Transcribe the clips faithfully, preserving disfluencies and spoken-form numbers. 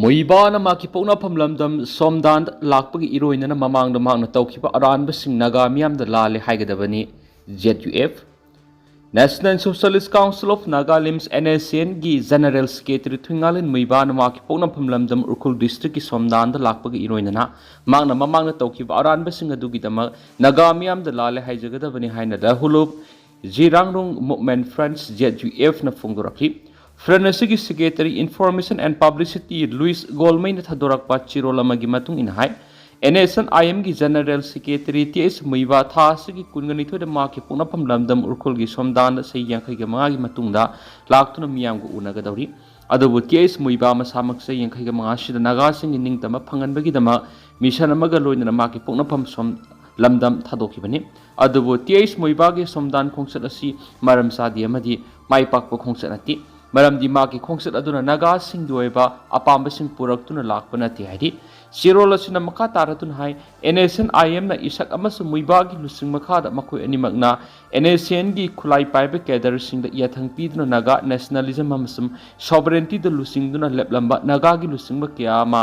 ꯃꯨꯏꯕꯥꯅ ꯃꯍꯥꯛꯀꯤ ꯄꯣꯛꯅꯐꯝ ꯂꯝꯗꯝ ꯁꯣꯝꯗꯥꯟꯗ ꯂꯥꯛꯄꯒꯤ ꯏꯔꯣꯏꯅꯅ ꯃꯃꯥꯡꯗ ꯃꯍꯥꯛꯅ ꯇꯧꯈꯤꯕ ꯑꯔꯥꯟꯕꯁꯤꯡ ꯅꯥꯒꯥ ꯃꯤꯌꯥꯝꯗ ꯂꯥꯜꯂꯦ ꯍꯥꯏꯒꯗꯕꯅꯤ꯫ Z U F꯫ National Socialist Council of Nagalim's, N S C N ꯒꯤ General Secretary ꯊꯨꯏꯉꯥꯂꯦꯟ ꯃꯨꯏꯕꯥꯅ ꯃꯍꯥꯛꯀꯤ ꯄꯣꯛꯅꯐꯝ ꯂꯝꯗꯝ ꯎꯈ꯭ꯔꯨꯜ district ꯀꯤ ꯁꯣꯝꯗꯥꯟꯗ ꯂꯥꯛꯄꯒꯤ ꯏꯔꯣꯏꯅꯅ ꯃꯍꯥꯛꯅ ꯃꯃꯥꯡꯗ ꯇꯧꯈꯤꯕ ꯑꯔꯥꯟꯕꯁꯤꯡ ꯑꯗꯨꯒꯤꯗꯃꯛ ꯅꯥꯒꯥ ꯃꯤꯌꯥꯝꯗ ꯂꯥꯜꯂꯦ ꯍꯥꯏꯖꯒꯗꯕꯅꯤ ꯍꯥꯏꯅ The Hulub Zirangrum Movement Front, Z U F ꯅ ꯐꯣꯡꯗꯣꯔꯛꯂꯤ꯫ Front ꯑꯁꯤꯒꯤ Secretary Information and Publicity Louis ꯒꯣꯜꯃꯩꯅ ꯊꯥꯗꯣꯔꯛꯄ ꯆꯦꯔꯣꯜ ꯑꯃꯒꯤ ꯃꯇꯨꯡ ꯏꯟꯅ ꯍꯥꯏ, N S C N I M ꯒꯤ General Secretary T H ꯃꯨꯏꯕꯥ ꯊꯥ ꯑꯁꯤꯒꯤ ꯀꯨꯟꯒ ꯅꯤꯊꯣꯏꯗ ꯃꯍꯥꯛꯀꯤ ꯄꯣꯛꯅꯐꯝ ꯂꯝꯗꯝ ꯎꯈ꯭ꯔꯨꯜꯒꯤ ꯁꯣꯝꯗꯥꯟꯗ ꯆꯍꯤ ꯌꯥꯡꯈꯩꯒ ꯃꯉꯥꯒꯤ ꯃꯇꯨꯡꯗ ꯂꯥꯛꯇꯨꯅ ꯃꯤꯌꯥꯝꯒ ꯎꯅꯒꯗꯧꯔꯤ꯫ ꯑꯗꯨꯕꯨ T H ꯃꯨꯏꯕꯥ ꯃꯁꯥꯃꯛ ꯆꯍꯤ ꯌꯥꯡꯈꯩꯒ ꯃꯉꯥ ꯑꯁꯤꯗ ꯅꯥꯒꯥꯁꯤꯡꯒꯤ ꯅꯤꯡꯇꯝꯕ ꯐꯪꯍꯟꯕꯒꯤꯗꯃꯛ mission ꯑꯃꯒ ꯂꯣꯏꯅꯅ ꯃꯍꯥꯛꯀꯤ ꯄꯣꯛꯅꯐꯝ ꯁꯣꯝ ꯂꯝꯗꯝ ꯊꯥꯗꯣꯛꯈꯤꯕꯅꯤ꯫ ꯑꯗꯨꯕꯨ T H ꯃꯨꯏꯕꯥꯒꯤ ꯁꯣꯝꯗꯥꯟ ꯈꯣꯡꯆꯠ ꯑꯁꯤ ꯃꯔꯝ ꯆꯥꯗꯦ ꯑꯃꯗꯤ ꯃꯥꯏ ꯄꯥꯛꯄ ꯈꯣꯡꯆꯠ ꯅꯠꯇꯦ꯫ ꯃꯔꯝꯗꯤ ꯃꯍꯥꯛꯀꯤ ꯈꯣꯡꯆꯠ ꯑꯗꯨꯅ ꯅꯥꯒꯥꯁꯤꯡꯒꯤ ꯑꯣꯏꯕ ꯑꯄꯥꯝꯕꯁꯤꯡ ꯄꯨꯔꯛꯇꯨꯅ ꯂꯥꯛꯄ ꯅꯠꯇꯦ ꯍꯥꯏꯔꯤ꯫ ꯆꯦꯔꯣꯜ ꯑꯁꯤꯅ ꯃꯈꯥ ꯇꯥꯔꯗꯨꯅ ꯍꯥꯏ, N S C N I M ꯅ ꯏꯁꯛ ꯑꯃꯁꯨꯡ ꯃꯨꯏꯕꯥꯒꯤ ꯂꯨꯆꯤꯡ ꯃꯈꯥꯗ ꯃꯈꯣꯏ ꯑꯅꯤꯃꯛꯅ N S C N ꯒꯤ ꯈꯨꯠꯂꯥꯏ ꯄꯥꯏꯕ cadre ꯁꯤꯡꯗ ꯌꯥꯊꯪ ꯄꯤꯗꯨꯅ ꯅꯥꯒꯥ nationalism ꯑꯃꯁꯨꯡ sovereignty ꯗ ꯂꯨꯆꯤꯡꯗꯨꯅ ꯂꯦꯞꯂꯝꯕ ꯅꯥꯒꯥꯒꯤ ꯂꯨꯆꯤꯡꯕ ꯀꯌꯥ ꯑꯃ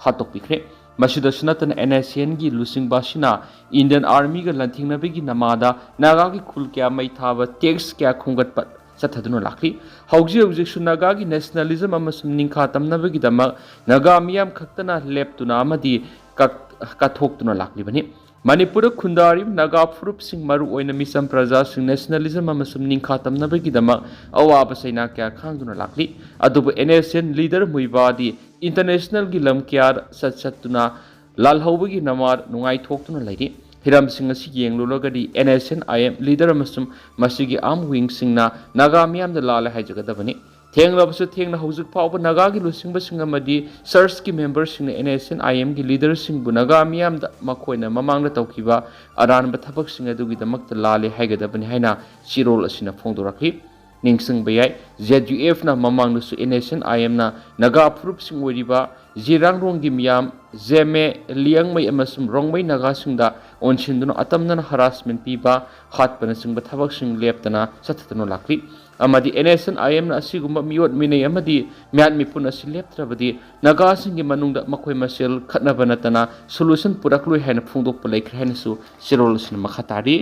ꯍꯥꯠꯇꯣꯛꯄꯤꯈ꯭ꯔꯦ꯫ ꯃꯁꯤꯗꯁꯨ ꯅꯠꯇꯅ N S C N ꯒꯤ ꯂꯨꯆꯤꯡꯕ ꯑꯁꯤꯅ Indian Army ꯒ ꯂꯥꯟꯊꯦꯡꯅꯕꯒꯤ ꯅꯃꯥꯗ ꯅꯥꯒꯥꯒꯤ ꯈꯨꯜ ꯀꯌꯥ ꯃꯩ ꯊꯥꯕ, tax ꯀꯌꯥ ꯈꯣꯝꯒꯠꯄ ꯆꯠꯊꯗꯨꯅ ꯂꯥꯛꯂꯤ꯫ ꯍꯧꯖꯤꯛ ꯍꯧꯖꯤꯛꯁꯨ ꯅꯥꯒꯥꯒꯤ nationalism ꯑꯃꯁꯨꯡ ꯅꯤꯡꯈꯥ ꯇꯝꯅꯕꯒꯤꯗꯃꯛ ꯅꯥꯒꯥ ꯃꯤꯌꯥꯝ ꯈꯛꯇꯅ ꯂꯦꯞꯇꯨꯅ ꯑꯃꯗꯤ ꯀꯛ-, ꯀꯠꯊꯣꯛꯇꯨꯅ ꯂꯥꯛꯂꯤꯕꯅꯤ꯫ ꯃꯅꯤꯄꯨꯔꯗ ꯈꯨꯟꯗꯥꯔꯤꯕ ꯅꯥꯒꯥ ꯐꯨꯔꯨꯞꯁꯤꯡ, ꯃꯔꯨꯑꯣꯏꯅ ꯃꯤꯆꯝ ꯄ꯭ꯔꯖꯥꯁꯤꯡ, nationalism ꯑꯃꯁꯨꯡ ꯅꯤꯡꯈꯥ ꯇꯝꯅꯕꯒꯤꯗꯃꯛ ꯑꯋꯥꯕ ꯆꯩꯅꯥ ꯀꯌꯥ ꯈꯥꯡꯗꯨꯅ ꯂꯥꯛꯂꯤ꯫ ꯑꯗꯨꯕꯨ N S C N leader ꯃꯨꯏꯕꯥꯗꯤ international ꯒꯤ ꯂꯝ ꯀꯌꯥꯗ ꯆꯠ ꯆꯠꯇꯨꯅ ꯂꯥꯜꯍꯧꯕꯒꯤ ꯅꯃꯥꯗ ꯅꯨꯡꯉꯥꯏꯊꯣꯛꯇꯨꯅ ꯂꯩꯔꯤ꯫ ꯍꯤꯔꯝꯁꯤꯡ ꯑꯁꯤ ꯌꯦꯡꯂꯨꯔꯒꯗꯤ N S C N I M leader ꯑꯃꯁꯨꯡ ꯃꯁꯤꯒꯤ arm wing ꯁꯤꯡꯅ ꯅꯥꯒꯥ ꯃꯤꯌꯥꯝꯗ ꯂꯥꯜꯂꯦ ꯍꯥꯏꯖꯒꯗꯕꯅꯤ꯫ ꯊꯦꯡꯂꯕꯁꯨ ꯊꯦꯡꯅ ꯍꯧꯖꯤꯛ ꯐꯥꯎꯕ ꯅꯥꯒꯥꯒꯤ ꯂꯨꯆꯤꯡꯕꯁꯤꯡ ꯑꯃꯗꯤ church ꯀꯤ member ꯁꯤꯡꯅ N S C N I M ꯒꯤ leader ꯁꯤꯡꯕꯨ ꯅꯥꯒꯥ ꯃꯤꯌꯥꯝꯗ ꯃꯈꯣꯏꯅ ꯃꯃꯥꯡꯗ ꯇꯧꯈꯤꯕ ꯑꯔꯥꯟꯕ ꯊꯕꯛꯁꯤꯡ ꯑꯗꯨꯒꯤꯗꯃꯛꯇ ꯂꯥꯜꯂꯦ ꯍꯥꯏꯒꯗꯕꯅꯤ ꯍꯥꯏꯅ ꯆꯦꯔꯣꯜ ꯑꯁꯤꯅ ꯐꯣꯡꯗꯣꯔꯛꯂꯤ꯫ ꯅꯤꯡꯁꯤꯡꯕ ꯌꯥꯏ꯫ ꯖꯦꯗ ꯌꯨ ꯑꯦꯐꯅ ꯃꯃꯥꯡꯗꯁꯨ ꯑꯦꯟ ꯑꯦꯁ ꯑꯦꯟ ꯑꯥꯏ ꯑꯦꯝꯅ ꯅꯥꯒꯥ ꯐꯨꯔꯨꯞꯁꯤꯡ ꯑꯣꯏꯔꯤꯕ ꯖꯤꯔꯥꯡꯔꯣꯡꯒꯤ ꯃꯤꯌꯥꯝ, ꯖꯦꯃꯦ, ꯂꯤꯌꯥꯡꯃꯩ ꯑꯃꯁꯨꯡ ꯔꯣꯡꯃꯩ ꯅꯥꯒꯥꯁꯤꯡꯗ ꯑꯣꯟꯁꯤꯟꯗꯨꯅ ꯑꯇꯝꯅꯅ ꯍꯔꯥꯁꯃꯦꯟ ꯄꯤꯕ, ꯍꯥꯠꯄꯅꯆꯤꯡꯕ ꯊꯕꯛꯁꯤꯡ ꯂꯦꯞꯇꯅ ꯆꯠꯊꯗꯨꯅ ꯂꯥꯛꯂꯤ꯫ ꯑꯃꯗꯤ ꯑꯦꯟ ꯑꯦꯁ ꯑꯦꯟ ꯑꯥꯏ ꯑꯦꯝꯅ ꯑꯁꯤꯒꯨꯝꯕ ꯃꯤꯑꯣꯠ ꯃꯤꯅꯩ ꯑꯃꯗꯤ ꯃꯤꯍꯥꯠ ꯃꯤꯄꯨꯟ ꯑꯁꯤ ꯂꯦꯞꯇ꯭ꯔꯕꯗꯤ ꯅꯥꯒꯥꯁꯤꯡꯒꯤ ꯃꯅꯨꯡꯗ ꯃꯈꯣꯏ ꯃꯁꯦꯜ ꯈꯠꯅꯕ ꯅꯠꯇꯅ ꯁꯣꯂꯨꯁꯟ ꯄꯨꯔꯛꯂꯣꯏ ꯍꯥꯏꯅ ꯐꯣꯡꯗꯣꯛꯄ ꯂꯩꯈ꯭ꯔꯦ ꯍꯥꯏꯅꯁꯨ ꯆꯦꯔꯣꯜ ꯑꯁꯤꯅ ꯃꯈꯥ ꯇꯥꯔꯤ꯫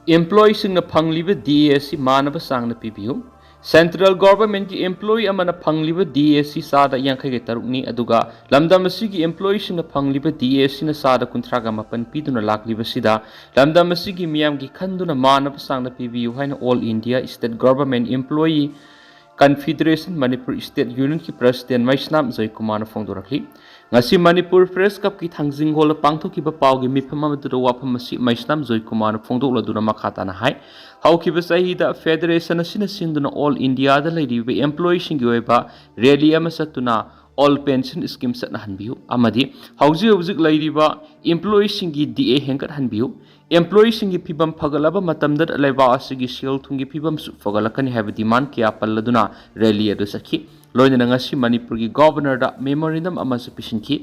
ꯑꯦꯝꯄ꯭ꯂꯣꯌꯤꯁꯤꯡꯅ ꯐꯪꯂꯤꯕ ꯗꯤ ꯑꯦ ꯑꯁꯤ ꯃꯥꯟꯅꯕ ꯆꯥꯡꯗ ꯄꯤꯕꯤꯌꯨ꯫ ꯁꯦꯟꯇ꯭ꯔꯦꯜ ꯒꯣꯚꯔꯟꯃꯦꯟꯠꯀꯤ ꯑꯦꯝꯄ꯭ꯂꯣꯌꯤ ꯑꯃꯅ ꯐꯪꯂꯤꯕ ꯗꯤ ꯑꯦ ꯑꯁꯤ ꯆꯥꯗ ꯌꯥꯡꯈꯩꯒ ꯇꯔꯨꯛꯅꯤ, ꯑꯗꯨꯒ ꯂꯝꯗꯝ ꯑꯁꯤꯒꯤ ꯑꯦꯝꯄ꯭ꯂꯣꯌꯤꯁꯤꯡꯅ ꯐꯪꯂꯤꯕ ꯗꯤ ꯑꯦ ꯑꯁꯤꯅ ꯆꯥꯗ ꯀꯨꯟꯊ꯭ꯔꯥꯒ ꯃꯥꯄꯟ ꯄꯤꯗꯨꯅ ꯂꯥꯛꯂꯤꯕꯁꯤꯗ ꯂꯝꯗꯝ ꯑꯁꯤꯒꯤ ꯃꯤꯌꯥꯝꯒꯤ ꯈꯟꯗꯨꯅ ꯃꯥꯟꯅꯕ ꯆꯥꯡꯗ ꯄꯤꯕꯤꯌꯨ ꯍꯥꯏꯅ all India state government employee confederation Manipur state ꯌꯨꯅꯤꯌꯟꯒꯤ ꯄ꯭ꯔꯁꯤꯗꯦꯟꯠ ꯃꯩꯁꯅꯥꯝ ꯖꯣꯏꯀꯨꯃꯥꯔꯅ ꯐꯣꯡꯗꯣꯔꯛꯂꯤ꯫ ꯉꯁꯤ ꯃꯅꯤꯄꯨꯔ ꯄ꯭ꯔꯦꯁ ꯀ꯭ꯂꯕꯀꯤ ꯊꯥꯡꯖꯤꯡ ꯍꯣꯜꯗ ꯄꯥꯡꯊꯣꯛꯈꯤꯕ ꯄꯥꯎꯒꯤ ꯃꯤꯐꯝ ꯑꯃꯗꯨꯗ ꯋꯥꯐꯝ ꯑꯁꯤ ꯃꯩꯁꯅꯥꯝ ꯖꯣꯏꯀꯨꯃꯥꯔꯅ ꯐꯣꯡꯗꯣꯛꯂꯗꯨꯅ ꯃꯈꯥ ꯇꯥꯅ ꯍꯥꯏ, ꯍꯧꯈꯤꯕ ꯆꯍꯤꯗ ꯐꯦꯗꯔꯦꯁꯟ ꯑꯁꯤꯅ ꯁꯤꯟꯗꯨꯅ ꯑꯣꯜ ꯏꯟꯗꯤꯌꯥꯗ ꯂꯩꯔꯤꯕ ꯑꯦꯝꯄ꯭ꯂꯣꯌꯤꯁꯤꯡꯒꯤ ꯑꯣꯏꯕ ꯔꯦꯂꯤ ꯑꯃ ꯆꯠꯇꯨꯅ ꯑꯣꯜ ꯄꯦꯟꯁꯟ ꯁ꯭ꯀꯤꯝ ꯆꯠꯅꯍꯟꯕꯤꯌꯨ ꯑꯃꯗꯤ ꯍꯧꯖꯤꯛ ꯍꯧꯖꯤꯛ ꯂꯩꯔꯤꯕ ꯑꯦꯝꯄ꯭ꯂꯣꯌꯤꯁꯤꯡꯒꯤ ꯗꯤ ꯑꯦ ꯍꯦꯟꯒꯠꯍꯟꯕꯤꯌꯨ꯫ ꯑꯦꯝꯄ꯭ꯂꯣꯌꯤꯁꯤꯡꯒꯤ ꯐꯤꯕꯝ ꯐꯒꯠꯂꯕ ꯃꯇꯝꯗ ꯂꯩꯕꯥꯛ ꯑꯁꯤꯒꯤ ꯁꯦꯜ ꯊꯨꯝꯒꯤ ꯐꯤꯕꯝꯁꯨ ꯐꯒꯠꯂꯛꯀꯅꯤ ꯍꯥꯏꯕ ꯗꯤꯃꯥꯟ ꯀꯌꯥ ꯄꯜꯂꯗꯨꯅ ꯔꯦꯂꯤ ꯑꯗꯨ ꯆꯠꯈꯤ꯫ ꯂꯣꯏꯅꯅ ꯉꯁꯤ ꯃꯅꯤꯄꯨꯔꯒꯤ ꯒꯣꯚꯔꯅꯔꯗ ꯃꯦꯃꯣꯔꯦꯟꯗꯝ ꯑꯃꯁꯨ ꯄꯤꯁꯤꯟꯈꯤ꯫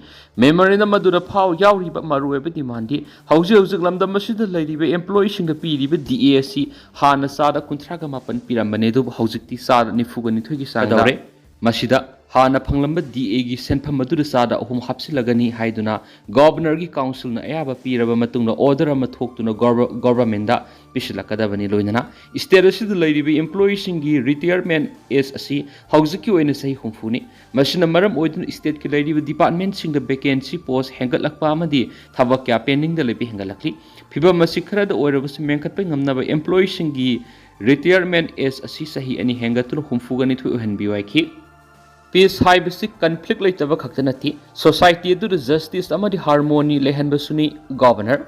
ꯃꯦꯃꯣꯔꯦꯟꯗꯝ ꯑꯗꯨꯗ ꯐꯥꯎ ꯌꯥꯎꯔꯤꯕ ꯃꯔꯨꯑꯣꯏꯕ ꯗꯤꯃꯥꯟꯗꯤ ꯍꯧꯖꯤꯛ ꯍꯧꯖꯤꯛ ꯂꯝꯗꯝ ꯑꯁꯤꯗ ꯂꯩꯔꯤꯕ ꯑꯦꯝꯄ꯭ꯂꯣꯌꯤꯁꯤꯡꯗ ꯄꯤꯔꯤꯕ ꯗꯤ ꯑꯦ ꯑꯁꯤ ꯍꯥꯟꯅ ꯆꯥꯗ ꯀꯨꯟꯊ꯭ꯔꯥꯒ ꯃꯥꯄꯟ ꯄꯤꯔꯝꯕꯅꯦ, ꯑꯗꯨꯕꯨ ꯍꯧꯖꯤꯛꯇꯤ ꯆꯥꯗ ꯅꯤꯐꯨꯒ ꯅꯤꯊꯣꯏꯒꯤ ꯆꯥꯡ ꯀꯩꯗꯧꯔꯦ? ꯃꯁꯤꯗ ꯍꯥꯟꯅ ꯐꯪꯂꯝꯕ ꯗꯤ ꯑꯦꯒꯤ ꯁꯦꯟꯐꯝ ꯑꯗꯨꯗ ꯆꯥꯗ ꯑꯍꯨꯝ ꯍꯥꯞꯆꯤꯜꯂꯒꯅꯤ ꯍꯥꯏꯗꯨꯅ ꯒꯣꯚꯔꯅꯔꯒꯤ ꯀꯥꯎꯟꯁꯤꯜꯅ ꯑꯌꯥꯕ ꯄꯤꯔꯕ ꯃꯇꯨꯡꯗ ꯑꯣꯔꯗꯔ ꯑꯃ ꯊꯣꯛꯇꯨꯅ ꯒꯣꯚꯔ-, ꯒꯣꯚꯔꯟꯃꯦꯟꯠꯗ ꯄꯤꯁꯤꯜꯂꯛꯀꯗꯕꯅꯤ꯫ ꯂꯣꯏꯅꯅ ꯁ꯭ꯇꯦꯠ ꯑꯁꯤꯗ ꯂꯩꯔꯤꯕ ꯑꯦꯝꯄ꯭ꯂꯣꯌꯤꯁꯤꯡꯒꯤ ꯔꯤꯇꯥꯌꯔꯃꯦꯟꯠ ꯑꯦꯖ ꯑꯁꯤ ꯍꯧꯖꯤꯛꯀꯤ ꯑꯣꯏꯅ ꯆꯍꯤ ꯍꯨꯝꯐꯨꯅꯤ꯫ ꯃꯁꯤꯅ ꯃꯔꯝ ꯑꯣꯏꯗꯨꯅ ꯁ꯭ꯇꯦꯠꯀꯤ ꯂꯩꯔꯤꯕ ꯗꯤꯄꯥꯔꯠꯃꯦꯟꯠꯁꯤꯡꯗ ꯚꯦꯀꯦꯟꯁꯤ ꯄꯣꯁ ꯍꯦꯟꯒꯠꯂꯛꯄ ꯑꯃꯗꯤ ꯊꯕꯛ ꯀꯌꯥ ꯄꯦꯟꯗꯤꯡꯗ ꯂꯩꯕ ꯍꯦꯟꯒꯠꯂꯛꯂꯤ꯫ ꯐꯤꯕꯝ ꯑꯁꯤ ꯈꯔꯗ ꯑꯣꯏꯔꯕꯁꯨ ꯃꯦꯟꯈꯠꯄ ꯉꯝꯅꯕ ꯑꯦꯝꯄ꯭ꯂꯣꯌꯤꯁꯤꯡꯒꯤ ꯔꯤꯇꯥꯌꯔꯃꯦꯟꯠ ꯑꯦꯖ ꯑꯁꯤ ꯆꯍꯤ ꯑꯅꯤ ꯍꯦꯟꯒꯠꯇꯨꯅ ꯍꯨꯝꯐꯨꯒ ꯅꯤꯊꯣꯏ ꯑꯣꯏꯍꯟꯕꯤꯌꯨ ꯍꯥꯏꯈꯤ꯫ ꯄꯤꯁ ꯍꯥꯏꯕꯁꯤ ꯀꯟꯐ꯭ꯂꯤꯛ ꯂꯩꯇꯕ ꯈꯛꯇ ꯅꯠꯇꯦ, ꯁꯣꯁꯥꯏꯇꯤ ꯑꯗꯨꯗ ꯖꯁꯇꯤꯁ ꯑꯃꯗꯤ ꯍꯥꯔꯃꯣꯅꯤ ꯂꯩꯍꯟꯕꯁꯨꯅꯤ ꯒꯣꯚꯔꯅꯔ꯫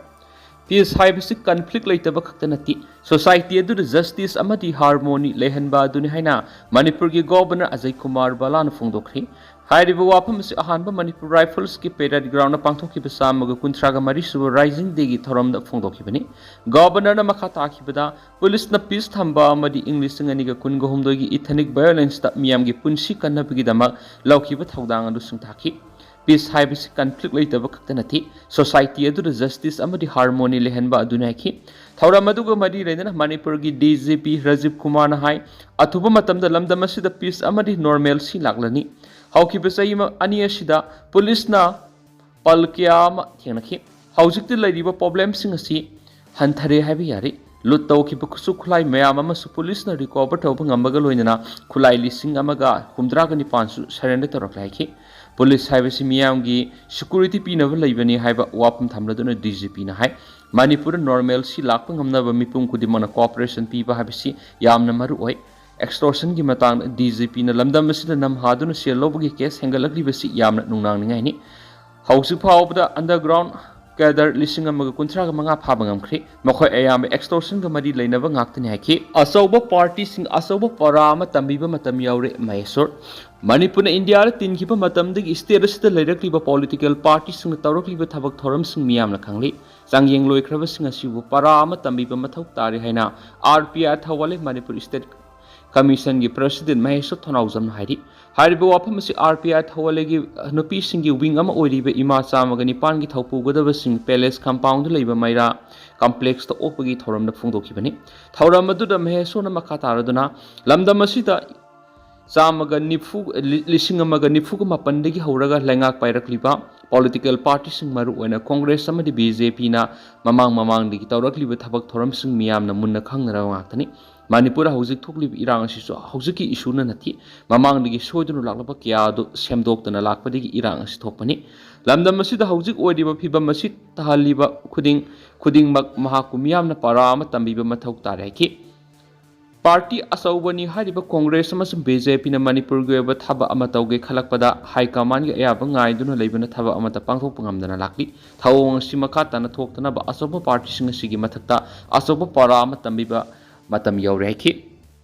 ꯄꯤꯁ ꯍꯥꯏꯕꯁꯤ ꯀꯟꯐ꯭ꯂꯤꯛ ꯂꯩꯇꯕ ꯈꯛꯇ ꯅꯠꯇꯦ, ꯁꯣꯁꯥꯏꯇꯤ ꯑꯗꯨꯗ ꯖꯁꯇꯤꯁ ꯑꯃꯗꯤ ꯍꯥꯔꯃꯣꯅꯤ ꯂꯩꯍꯟꯕ ꯑꯗꯨꯅꯤ ꯍꯥꯏꯅ ꯃꯅꯤꯄꯨꯔꯒꯤ ꯒꯣꯚꯔꯅꯔ ꯑꯖꯌ ꯀꯨꯃꯥꯔ ꯕꯂꯥꯅ ꯐꯣꯡꯗꯣꯛꯈ꯭ꯔꯦ꯫ ꯍꯥꯏꯔꯤꯕ ꯋꯥꯐꯝ ꯑꯁꯤ ꯑꯍꯥꯟꯕ ꯃꯅꯤꯄꯨꯔ ꯔꯥꯏꯐꯜꯁꯀꯤ ꯄꯦꯔꯦꯗ ꯒ꯭ꯔꯥꯎꯟꯗ ꯄꯥꯡꯊꯣꯛꯈꯤꯕ ꯆꯥꯝꯃꯒ ꯀꯨꯟꯊ꯭ꯔꯥꯒ ꯃꯔꯤ ꯁꯨꯕ ꯔꯥꯏꯖꯤꯡ ꯗꯦꯒꯤ ꯊꯧꯔꯝꯗ ꯐꯣꯡꯗꯣꯛꯈꯤꯕꯅꯤ꯫ ꯒꯕꯔꯅꯔꯅ ꯃꯈꯥ ꯇꯥꯈꯤꯕꯗ, ꯄꯨꯂꯤꯁꯅ ꯄꯤꯁ ꯊꯝꯕ ꯑꯃꯗꯤ ꯏꯪ ꯂꯤꯁꯤꯡ ꯑꯅꯤꯒ ꯀꯨꯟꯒ ꯍꯨꯝꯗꯣꯏꯒꯤ ꯏꯊꯅꯤꯛ ꯚꯥꯏꯑꯣꯂꯦꯟꯁꯇ ꯃꯤꯌꯥꯝꯒꯤ ꯄꯨꯟꯁꯤ ꯀꯟꯅꯕꯒꯤꯗꯃꯛ ꯂꯧꯈꯤꯕ ꯊꯧꯗꯥꯡ ꯑꯗꯨ ꯁꯤꯡꯊꯥꯈꯤ꯫ ꯄꯤꯁ ꯍꯥꯏꯕꯁꯤ ꯀꯟꯐ꯭ꯂꯤꯛ ꯂꯩꯇꯕ ꯈꯛꯇ ꯅꯠꯇꯦ, ꯁꯣꯁꯥꯏꯇꯤ ꯑꯗꯨꯗ ꯖꯁꯇꯤꯁ ꯑꯃꯗꯤ ꯍꯥꯔꯃꯣꯅꯤ ꯂꯩꯍꯟꯕ ꯑꯗꯨꯅꯤ ꯍꯥꯏꯈꯤ꯫ ꯊꯧꯔꯝ ꯑꯗꯨꯒ ꯃꯔꯤ ꯂꯩꯅꯅ ꯃꯅꯤꯄꯨꯔꯒꯤ ꯗꯤ ꯖꯤ ꯄꯤ ꯔꯥꯖꯤꯕ ꯀꯨꯃꯥꯔꯅ ꯍꯥꯏ, ꯑꯊꯨꯕ ꯃꯇꯝꯗ ꯂꯝꯗꯝ ꯑꯁꯤꯗ ꯄꯤꯁ ꯑꯃꯗꯤ ꯅꯣꯔꯃꯦꯜꯁꯤ ꯂꯥꯛꯂꯅꯤ꯫ ꯍꯧꯈꯤꯕ ꯆꯍꯤ ꯑꯃ-, ꯑꯅꯤ ꯑꯁꯤꯗ ꯄꯨꯂꯤꯁꯅ ꯄꯜ ꯀꯌꯥ ꯑꯃ ꯊꯦꯡꯅꯈꯤ꯫ ꯍꯧꯖꯤꯛꯇꯤ ꯂꯩꯔꯤꯕ ꯄ꯭ꯔꯣꯕ꯭ꯂꯦꯝꯁꯤꯡ ꯑꯁꯤ ꯍꯟꯊꯔꯦ ꯍꯥꯏꯕ ꯌꯥꯔꯦ꯫ ꯂꯨꯠ ꯇꯧꯈꯤꯕ ꯈꯨꯠꯁꯨ ꯈꯨꯠꯂꯥꯏ ꯃꯌꯥꯝ ꯑꯃꯁꯨ ꯄꯨꯂꯤꯁꯅ ꯔꯤꯀꯣꯚꯔ ꯇꯧꯕ ꯉꯝꯕꯒ ꯂꯣꯏꯅꯅ ꯈꯨꯠꯂꯥꯏ ꯂꯤꯁꯤꯡ ꯑꯃꯒ ꯍꯨꯝꯗ꯭ꯔꯥꯒ ꯅꯤꯄꯥꯟꯁꯨ ꯁꯔꯦꯟꯗꯔ ꯇꯧꯔꯛꯂꯦ ꯍꯥꯏꯈꯤ꯫ ꯄꯨꯂꯤꯁ ꯍꯥꯏꯕꯁꯤ ꯃꯤꯌꯥꯝꯒꯤ ꯁꯦꯀ꯭ꯌꯨꯔꯤꯇꯤ ꯄꯤꯅꯕ ꯂꯩꯕꯅꯤ ꯍꯥꯏꯕ ꯋꯥꯐꯝ ꯊꯝꯂꯗꯨꯅ ꯗꯤ ꯖꯤ ꯄꯤꯅ ꯍꯥꯏ, ꯃꯅꯤꯄꯨꯔꯗ ꯅꯣꯔꯃꯦꯜꯁꯤ ꯂꯥꯛꯄ ꯉꯝꯅꯕ ꯃꯤꯄꯨꯝ ꯈꯨꯗꯤꯡꯃꯛꯅ ꯀꯣꯑꯣꯄꯔꯦꯁꯟ ꯄꯤꯕ ꯍꯥꯏꯕꯁꯤ ꯌꯥꯝꯅ ꯃꯔꯨ ꯑꯣꯏ꯫ ꯑꯦꯛꯁꯇꯣꯔꯁꯟꯒꯤ ꯃꯇꯥꯡꯗ ꯗꯤ ꯖꯤ ꯄꯤꯅ ꯂꯝꯗꯝ ꯑꯁꯤꯗ ꯅꯝꯍꯥꯗꯨꯅ ꯁꯦꯜ ꯂꯧꯕꯒꯤ ꯀꯦꯁ ꯍꯦꯟꯒꯠꯂꯛꯂꯤꯕꯁꯤ ꯌꯥꯝꯅ ꯅꯨꯡꯅꯥꯡꯅꯤꯡꯉꯥꯏꯅꯤ꯫ ꯍꯧꯖꯤꯛ ꯐꯥꯎꯕꯗ ꯑꯟꯗꯔꯒ꯭ꯔꯥꯎꯟ ꯀꯦꯗꯔ ꯂꯤꯁꯤꯡ ꯑꯃꯒ ꯀꯨꯟꯊ꯭ꯔꯥꯒ ꯃꯉꯥ ꯐꯥꯕ ꯉꯝꯈ꯭ꯔꯦ꯫ ꯃꯈꯣꯏ ꯑꯌꯥꯝꯕ ꯑꯦꯛꯁꯇꯣꯔꯁꯟꯒ ꯃꯔꯤ ꯂꯩꯅꯕ ꯉꯥꯛꯇꯅꯤ ꯍꯥꯏꯈꯤ꯫ ꯑꯆꯧꯕ ꯄꯥꯔꯇꯤꯁꯤꯡ, ꯑꯆꯧꯕ ꯄꯔꯥ ꯑꯃ ꯇꯝꯕꯤꯕ ꯃꯇꯝ ꯌꯧꯔꯦ, ꯃꯍꯦꯁꯣꯔ꯫ ꯃꯅꯤꯄꯨꯔꯅ ꯏꯟꯗꯤꯌꯥꯗ ꯇꯤꯟꯈꯤꯕ ꯃꯇꯝꯗꯒꯤ ꯁ꯭ꯇꯦꯠ ꯑꯁꯤꯗ ꯂꯩꯔꯛꯂꯤꯕ ꯄꯣꯂꯤꯇꯤꯀꯦꯜ ꯄꯥꯔꯇꯤꯁꯤꯡꯅ ꯇꯧꯔꯛꯂꯤꯕ ꯊꯕꯛ ꯊꯧꯔꯝꯁꯤꯡ ꯃꯤꯌꯥꯝꯅ ꯈꯪꯂꯤ꯫ ꯆꯥꯡꯌꯦꯡ ꯂꯣꯏꯈ꯭ꯔꯕꯁꯤꯡ ꯑꯁꯤꯕꯨ ꯄꯔꯥ ꯑꯃ ꯇꯝꯕꯤꯕ ꯃꯊꯧ ꯇꯥꯔꯤ ꯍꯥꯏꯅ ꯑꯥꯔ ꯄꯤ ꯑꯥꯏ ꯊꯧꯒꯜꯂꯤ ꯃꯅꯤꯄꯨꯔ ꯁ꯭ꯇꯦꯠ ꯀꯃꯤꯁꯟꯒꯤ ꯄ꯭ꯔꯁꯤꯗꯦꯟ ꯃꯍꯦꯁꯣꯔ ꯊꯣꯅꯥꯎꯖꯝꯅ ꯍꯥꯏꯔꯤ꯫ ꯍꯥꯏꯔꯤꯕ ꯋꯥꯐꯝ ꯑꯁꯤ ꯑꯥꯔ ꯄꯤ ꯑꯥꯏ ꯊꯧꯒꯜꯂꯤꯒꯤ ꯅꯨꯄꯤꯁꯤꯡꯒꯤ ꯋꯤꯡ ꯑꯃ ꯑꯣꯏꯔꯤꯕ ꯏꯃꯥ ꯆꯥꯝꯃꯒ ꯅꯤꯄꯥꯟꯒꯤ ꯊꯧꯄꯨꯒꯗꯕꯁꯤꯡ ꯄꯦꯂꯦꯁ ꯀꯝꯄꯥꯎꯟꯗ ꯂꯩꯕ ꯃꯩꯔꯥ ꯀꯝꯄ꯭ꯂꯦꯛꯁꯇ ꯑꯣꯛꯄꯒꯤ ꯊꯧꯔꯝꯗ ꯐꯣꯡꯗꯣꯛꯈꯤꯕꯅꯤ꯫ ꯊꯧꯔꯝ ꯑꯗꯨꯗ ꯃꯍꯦꯁꯣꯔꯅ ꯃꯈꯥ ꯇꯥꯔꯗꯨꯅ, ꯂꯝꯗꯝ ꯑꯁꯤꯗ ꯆꯥꯝꯃꯒ ꯅꯤꯐꯨ, ꯂꯤ-, ꯂꯤꯁꯤꯡ ꯑꯃꯒ ꯅꯤꯐꯨꯒ ꯃꯥꯄꯟꯗꯒꯤ ꯍꯧꯔꯒ ꯂꯩꯉꯥꯛ ꯄꯥꯏꯔꯛꯂꯤꯕ ꯄꯣꯂꯤꯇꯤꯀꯦꯜ ꯄꯥꯔꯇꯤꯁꯤꯡ, ꯃꯔꯨꯑꯣꯏꯅ ꯀꯣꯡꯒ꯭ꯔꯦꯁ ꯑꯃꯗꯤ ꯕꯤ ꯖꯦ ꯄꯤꯅ ꯃꯃꯥꯡ ꯃꯃꯥꯡꯗꯒꯤ ꯇꯧꯔꯛꯂꯤꯕ ꯊꯕꯛ ꯊꯧꯔꯝꯁꯤꯡ ꯃꯤꯌꯥꯝꯅ ꯃꯨꯟꯅ ꯈꯪꯅꯔꯕ ꯉꯥꯛꯇꯅꯤ꯫ ꯃꯅꯤꯄꯨꯔꯗ ꯍꯧꯖꯤꯛ ꯊꯣꯛꯂꯤꯕ ꯏꯔꯥꯡ ꯑꯁꯤꯁꯨ ꯍꯧꯖꯤꯛꯀꯤ ꯏꯁꯨꯅ ꯅꯠꯇꯦ, ꯃꯃꯥꯡꯗꯒꯤ ꯁꯣꯏꯗꯨꯅ ꯂꯥꯛꯂꯕ ꯀꯌꯥ ꯑꯗꯨ ꯁꯦꯝꯗꯣꯛꯇꯅ ꯂꯥꯛꯄꯗꯒꯤ ꯏꯔꯥꯡ ꯑꯁꯤ ꯊꯣꯛꯄꯅꯤ꯫ ꯂꯝꯗꯝ ꯑꯁꯤꯗ ꯍꯧꯖꯤꯛ ꯑꯣꯏꯔꯤꯕ ꯐꯤꯕꯝ ꯑꯁꯤ ꯇꯥꯍꯜꯂꯤꯕ ꯈꯨꯗꯤꯡ, ꯈꯨꯗꯤꯡꯃꯛ ꯃꯍꯥꯛꯄꯨ ꯃꯤꯌꯥꯝꯅ ꯄꯔꯥ ꯑꯃ ꯇꯝꯕꯤꯕ ꯃꯊꯧ ꯇꯥꯔꯦ ꯍꯥꯏꯈꯤ꯫ ꯄꯥꯔꯇꯤ ꯑꯆꯧꯕꯅꯤ ꯍꯥꯏꯔꯤꯕ ꯀꯣꯡꯒ꯭ꯔꯦꯁ ꯑꯃꯁꯨꯡ ꯕꯤ ꯖꯦ ꯄꯤꯅ ꯃꯅꯤꯄꯨꯔꯒꯤ ꯑꯣꯏꯕ ꯊꯕꯛ ꯑꯃ ꯇꯧꯒꯦ ꯈꯜꯂꯛꯄꯗ ꯍꯥꯏ ꯀꯃꯥꯟꯒꯤ ꯑꯌꯥꯕ ꯉꯥꯏꯗꯨꯅ ꯂꯩꯕꯅ ꯊꯕꯛ ꯑꯃꯠꯇ ꯄꯥꯡꯊꯣꯛꯄ ꯉꯝꯗꯅ ꯂꯥꯛꯂꯤ꯫ ꯊꯧꯑꯣꯡ ꯑꯁꯤ ꯃꯈꯥ ꯇꯥꯅ ꯊꯣꯛꯇꯅꯕ ꯑꯆꯧꯕ ꯄꯥꯔꯇꯤꯁꯤꯡ ꯑꯁꯤꯒꯤ ꯃꯊꯛꯇ ꯑꯆꯧꯕ ꯄꯔꯥ ꯑꯃ ꯇꯝꯕꯤꯕ ꯃꯇꯝ ꯌꯧꯔꯦ ꯍꯥꯏꯈꯤ꯫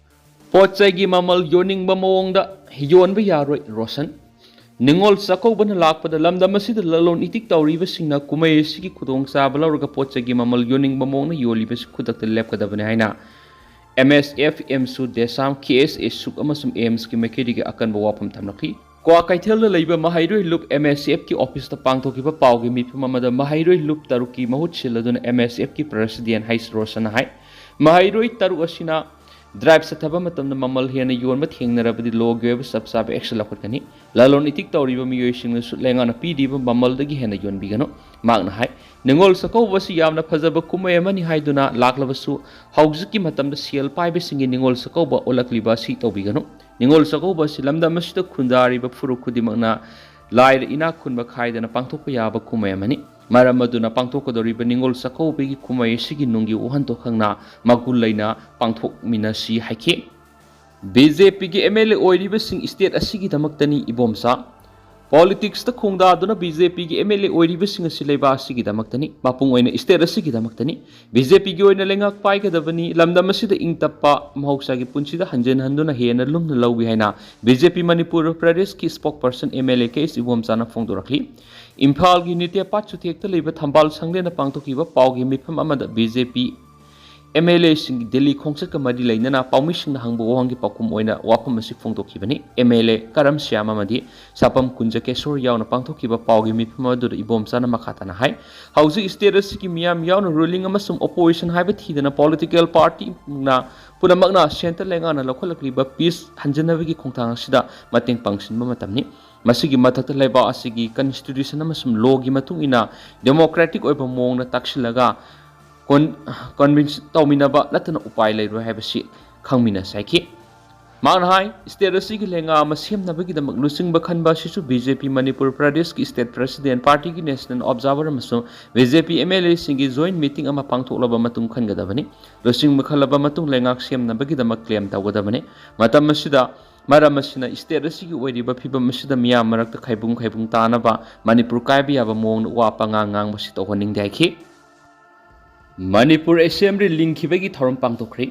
ꯄꯣꯠ ꯆꯩꯒꯤ ꯃꯃꯜ ꯌꯣꯟꯅꯤꯡꯕ ꯃꯑꯣꯡꯗ ꯌꯣꯟꯕ ꯌꯥꯔꯣꯏ, ꯔꯣꯁꯟ꯫ ꯅꯤꯉꯣꯜ ꯆꯥꯛꯀꯧꯕꯅ ꯂꯥꯛꯄꯗ ꯂꯝꯗꯝ ꯑꯁꯤꯗ ꯂꯂꯣꯟ ꯏꯇꯤꯛ ꯇꯧꯔꯤꯕꯁꯤꯡꯅ ꯀꯨꯝꯍꯩ ꯑꯁꯤꯒꯤ ꯈꯨꯗꯣꯡꯆꯥꯕ ꯂꯧꯔꯒ ꯄꯣꯠ ꯆꯩꯒꯤ ꯃꯃꯜ ꯌꯣꯟꯅꯤꯡꯕ ꯃꯑꯣꯡꯅ ꯌꯣꯜꯂꯤꯕꯁꯤ ꯈꯨꯗꯛꯇ ꯂꯦꯞꯀꯗꯕꯅꯤ ꯍꯥꯏꯅ ꯑꯦꯝ ꯑꯦꯁ ꯑꯦꯐ, ꯑꯦꯝꯁꯨ, ꯗꯦꯁꯥꯝ, ꯀꯦ ꯑꯦꯁ ꯑꯦ ꯁꯨꯛ ꯑꯃꯁꯨꯡ ꯑꯦꯝꯁꯀꯤ ꯃꯥꯏꯀꯩꯗꯒꯤ ꯑꯀꯟꯕ ꯋꯥꯐꯝ ꯊꯝꯂꯛꯈꯤ꯫ ꯀ꯭ꯋꯥꯀꯩꯊꯦꯜꯗ ꯂꯩꯕ ꯃꯍꯩꯔꯣꯏ ꯂꯨꯞ ꯑꯦꯝ ꯑꯦꯁ ꯑꯦꯐꯀꯤ ꯑꯣꯐꯤꯁꯇ ꯄꯥꯡꯊꯣꯛꯈꯤꯕ ꯄꯥꯎꯒꯤ ꯃꯤꯐꯝ ꯑꯃꯗ ꯃꯍꯩꯔꯣꯏ ꯂꯨꯞ ꯇꯔꯨꯛꯀꯤ ꯃꯍꯨꯠ ꯁꯤꯜꯂꯗꯨꯅ ꯑꯦꯝ ꯑꯦꯁ ꯑꯦꯐꯀꯤ ꯄ꯭ꯔꯦꯁꯤꯗꯦꯟ ꯍꯩꯁ ꯔꯣꯁꯟꯅ ꯍꯥꯏ, ꯃꯍꯩꯔꯣꯏ ꯇꯔꯨꯛ ꯑꯁꯤꯅ ꯗ꯭ꯔꯥꯏꯚ ꯆꯠꯊꯕ ꯃꯇꯝꯗ ꯃꯃꯜ ꯍꯦꯟꯅ ꯌꯣꯟꯕ ꯊꯦꯡꯅꯔꯕꯗꯤ ꯂꯣꯒꯤ ꯑꯣꯏꯕ ꯆꯞ ꯆꯥꯕ ꯑꯦꯛꯁꯟ ꯂꯧꯈꯠꯀꯅꯤ꯫ ꯂꯂꯣꯟ ꯏꯇꯤꯛ ꯇꯧꯔꯤꯕ ꯃꯤꯑꯣꯏꯁꯤꯡꯅꯁꯨ ꯂꯩꯉꯥꯛꯅ ꯄꯤꯔꯤꯕ ꯃꯃꯜꯗꯒꯤ ꯍꯦꯟꯅ ꯌꯣꯟꯕꯤꯒꯅꯨ꯫ ꯃꯍꯥꯛꯅ ꯍꯥꯏ, ꯅꯤꯉꯣꯜ ꯆꯥꯛꯀꯧꯕ ꯑꯁꯤ ꯌꯥꯝꯅ ꯐꯖꯕ ꯀꯨꯝꯍꯩ ꯑꯃꯅꯤ ꯍꯥꯏꯗꯨꯅ ꯂꯥꯛꯂꯕꯁꯨ, ꯍꯧꯖꯤꯛꯀꯤ ꯃꯇꯝꯗ ꯁꯦꯜ ꯄꯥꯏꯕꯁꯤꯡꯒꯤ ꯅꯤꯉꯣꯜ ꯆꯥꯛꯀꯧꯕ ꯑꯣꯜꯂꯛꯂꯤꯕ ꯑꯁꯤ ꯇꯧꯕꯤꯒꯅꯨ꯫ ꯅꯤꯉꯣꯜ ꯆꯥꯛꯀꯧꯕ ꯑꯁꯤ ꯂꯝꯗꯝ ꯑꯁꯤꯗ ꯈꯨꯟꯗꯥꯔꯤꯕ ꯐꯨꯔꯨꯞ ꯈꯨꯗꯤꯡꯃꯛꯅ ꯂꯥꯏꯔ ꯏꯅꯥꯛ ꯈꯨꯟꯕ ꯈꯥꯏꯗꯅ ꯄꯥꯡꯊꯣꯛꯄ ꯌꯥꯕ ꯀꯨꯝꯍꯩ ꯑꯃꯅꯤ꯫ ꯃꯔꯝ ꯑꯗꯨꯅ ꯄꯥꯡꯊꯣꯛꯀꯗꯧꯔꯤꯕ ꯅꯤꯉꯣꯜ ꯆꯥꯛꯀꯧꯕꯒꯤ ꯀꯨꯝꯍꯩ ꯑꯁꯤꯒꯤ ꯅꯨꯡꯒꯤ ꯋꯥꯍꯟꯊꯣꯛ ꯈꯪꯅ ꯃꯒꯨꯟ ꯂꯩꯅ ꯄꯥꯡꯊꯣꯛꯃꯤꯟꯅꯁꯤ ꯍꯥꯏꯈꯤ꯫ ꯕꯤ ꯖꯦ ꯄꯤꯒꯤ ꯑꯦꯝ ꯑꯦꯜ ꯑꯦ ꯑꯣꯏꯔꯤꯕꯁꯤꯡ ꯁ꯭ꯇꯦꯠ ꯑꯁꯤꯒꯤꯗꯃꯛꯇꯅꯤ ꯏꯕꯣꯝꯆꯥ꯫ ꯄꯣꯂꯤꯇꯤꯛꯁꯇ ꯈꯣꯡꯗꯥꯗꯨꯅ ꯕꯤ ꯖꯦ ꯄꯤꯒꯤ ꯑꯦꯝ ꯑꯦꯜ ꯑꯦ ꯑꯣꯏꯔꯤꯕꯁꯤꯡ ꯑꯁꯤ ꯂꯩꯕꯥꯛ ꯑꯁꯤꯒꯤꯗꯃꯛꯇꯅꯤ, ꯃꯄꯨꯡ ꯑꯣꯏꯅ ꯁ꯭ꯇꯦꯠ ꯑꯁꯤꯒꯤꯗꯃꯛꯇꯅꯤ꯫ ꯕꯤ ꯖꯦ ꯄꯤꯒꯤ ꯑꯣꯏꯅ ꯂꯩꯉꯥꯛ ꯄꯥꯏꯒꯗꯕꯅꯤ꯫ ꯂꯝꯗꯝ ꯑꯁꯤꯗ ꯏꯪ ꯇꯞꯄ ꯃꯍꯧꯁꯥꯒꯤ ꯄꯨꯟꯁꯤꯗ ꯍꯟꯖꯤꯟ ꯍꯟꯗꯨꯅ ꯍꯦꯟꯅ ꯂꯨꯝꯅ ꯂꯧꯏ ꯍꯥꯏꯅ ꯕꯤ ꯖꯦ ꯄꯤ ꯃꯅꯤꯄꯨꯔ ꯄ꯭ꯔꯗꯦꯁꯀꯤ spokesperson M L A K S ꯏꯕꯣꯝꯆꯥꯅ ꯐꯣꯡꯗꯣꯔꯛꯂꯤ꯫ ꯏꯝꯐꯥꯜꯒꯤ ꯅꯤꯇꯦꯄꯥꯠ ꯆꯨꯊꯦꯛꯇ ꯂꯩꯕ ꯊꯝꯕꯥꯜ ꯁꯪꯂꯦꯟꯗ ꯄꯥꯡꯊꯣꯛꯈꯤꯕ ꯄꯥꯎꯒꯤ ꯃꯤꯐꯝ ꯑꯃꯗ B J P M L ꯑꯦꯁꯤꯡꯒꯤ ꯗꯤꯜꯂꯤ ꯈꯣꯡꯆꯠꯀ ꯃꯔꯤ ꯂꯩꯅꯅ ꯄꯥꯎꯃꯤꯁꯤꯡꯅ ꯍꯪꯕ ꯋꯥꯍꯪꯒꯤ ꯄꯥꯎꯈꯨꯝ ꯑꯣꯏꯅ ꯋꯥꯐꯝ ꯑꯁꯤ ꯐꯣꯡꯗꯣꯛꯈꯤꯕꯅꯤ꯫ ꯑꯦꯝ ꯑꯦꯜ ꯑꯦ ꯀꯔꯝ ꯁ꯭ꯌꯥꯝ ꯑꯃꯗꯤ ꯁꯥꯄꯝ ꯀꯨꯟꯖꯀꯦꯁꯣꯔ ꯌꯥꯎꯅ ꯄꯥꯡꯊꯣꯛꯈꯤꯕ ꯄꯥꯎꯒꯤ ꯃꯤꯐꯝ ꯑꯗꯨꯗ ꯏꯕꯣꯝꯆꯥꯅ ꯃꯈꯥ ꯇꯥꯅ ꯍꯥꯏ, ꯍꯧꯖꯤꯛ ꯁ꯭ꯇꯦꯠ ꯑꯁꯤꯒꯤ ꯃꯤꯌꯥꯝ ꯌꯥꯎꯅ ꯔꯨꯂꯤꯡ ꯑꯃꯁꯨꯡ ꯑꯣꯄꯣꯖꯤꯁꯟ ꯍꯥꯏꯕ ꯊꯤꯗꯅ ꯄꯣꯂꯤꯇꯤꯀꯦꯜ ꯄꯥꯔꯇꯤꯅ ꯄꯨꯝꯅꯃꯛꯅ ꯁꯦꯟꯇꯔ ꯂꯩꯉꯥꯛꯅ ꯂꯧꯈꯠꯂꯛꯂꯤꯕ ꯄꯤꯁ ꯍꯟꯖꯤꯟꯅꯕꯒꯤ ꯈꯣꯡꯊꯥꯡ ꯑꯁꯤꯗ ꯃꯇꯦꯡ ꯄꯥꯡꯁꯤꯟꯕ ꯃꯇꯝꯅꯤ꯫ ꯃꯁꯤꯒꯤ ꯃꯊꯛꯇ ꯂꯩꯕꯥꯛ ꯑꯁꯤꯒꯤ ꯀꯟꯁꯇꯤꯇ꯭ꯌꯨꯁꯟ ꯑꯃꯁꯨꯡ ꯂꯣꯒꯤ ꯃꯇꯨꯡ ꯏꯟꯅ ꯗꯦꯃꯣꯀ꯭ꯔꯦꯇꯤꯛ ꯑꯣꯏꯕ ꯃꯑꯣꯡꯗ ꯇꯥꯛꯁꯤꯜꯂꯒ ꯀꯣꯟ-, ꯀꯟꯚꯤꯟꯁ ꯇꯧꯃꯤꯟꯅꯕ ꯅꯠꯇꯅ ꯎꯄꯥꯏ ꯂꯩꯔꯣꯏ ꯍꯥꯏꯕꯁꯤ ꯈꯪꯃꯤꯟꯅꯁꯤ ꯍꯥꯏꯈꯤ꯫ ꯃꯍꯥꯛꯅ ꯍꯥꯏ, ꯁ꯭ꯇꯦꯠ ꯑꯁꯤꯒꯤ ꯂꯩꯉꯥꯛ ꯑꯃ ꯁꯦꯝꯅꯕꯒꯤꯗꯃꯛ ꯂꯨꯆꯤꯡꯕ ꯈꯟꯕ ꯑꯁꯤꯁꯨ ꯕꯤ ꯖꯦ ꯄꯤ ꯃꯅꯤꯄꯨꯔ ꯄ꯭ꯔꯗꯦꯁꯀꯤ ꯁ꯭ꯇꯦꯠ ꯄ꯭ꯔꯦꯁꯤꯗꯦꯟ, ꯄꯥꯔꯇꯤꯒꯤ ꯅꯦꯁꯅꯦꯜ ꯑꯣꯕꯖꯥꯔꯚꯔ ꯑꯃꯁꯨꯡ B J P M L ꯑꯦꯁꯤꯡꯒꯤ ꯖꯣꯏꯟ ꯃꯤꯇꯤꯡ ꯑꯃ ꯄꯥꯡꯊꯣꯛꯂꯕ ꯃꯇꯨꯡ ꯈꯟꯒꯗꯕꯅꯤ꯫ ꯂꯨꯆꯤꯡꯕ ꯈꯜꯂꯕ ꯃꯇꯨꯡ ꯂꯩꯉꯥꯛ ꯁꯦꯝꯅꯕꯒꯤꯗꯃꯛ ꯀ꯭ꯂꯦꯝ ꯇꯧꯒꯗꯕꯅꯤ꯫ ꯃꯇꯝ ꯑꯁꯤꯗ ꯃꯔꯝ ꯑꯁꯤꯅ ꯁ꯭ꯇꯦꯠ ꯑꯁꯤꯒꯤ ꯑꯣꯏꯔꯤꯕ ꯐꯤꯕꯝ ꯑꯁꯤꯗ ꯃꯤꯌꯥꯝ ꯃꯔꯛꯇ ꯈꯥꯏꯕꯨꯡ ꯈꯥꯏꯕꯨꯡ ꯇꯥꯅꯕ ꯃꯅꯤꯄꯨꯔ ꯀꯥꯏꯕ ꯌꯥꯕ ꯃꯑꯣꯡꯗ ꯋꯥ ꯄꯉꯥꯡ ꯉꯥꯡꯕꯁꯤ ꯇꯧꯍꯟꯅꯤꯡꯗꯦ ꯍꯥꯏꯈꯤ꯫ ꯃꯅꯤꯄꯨꯔ ꯑꯦꯁꯦꯝꯕ꯭ꯂꯤ ꯂꯤꯡꯈꯤꯕꯒꯤ ꯊꯧꯔꯝ ꯄꯥꯡꯊꯣꯛꯈ꯭ꯔꯦ꯫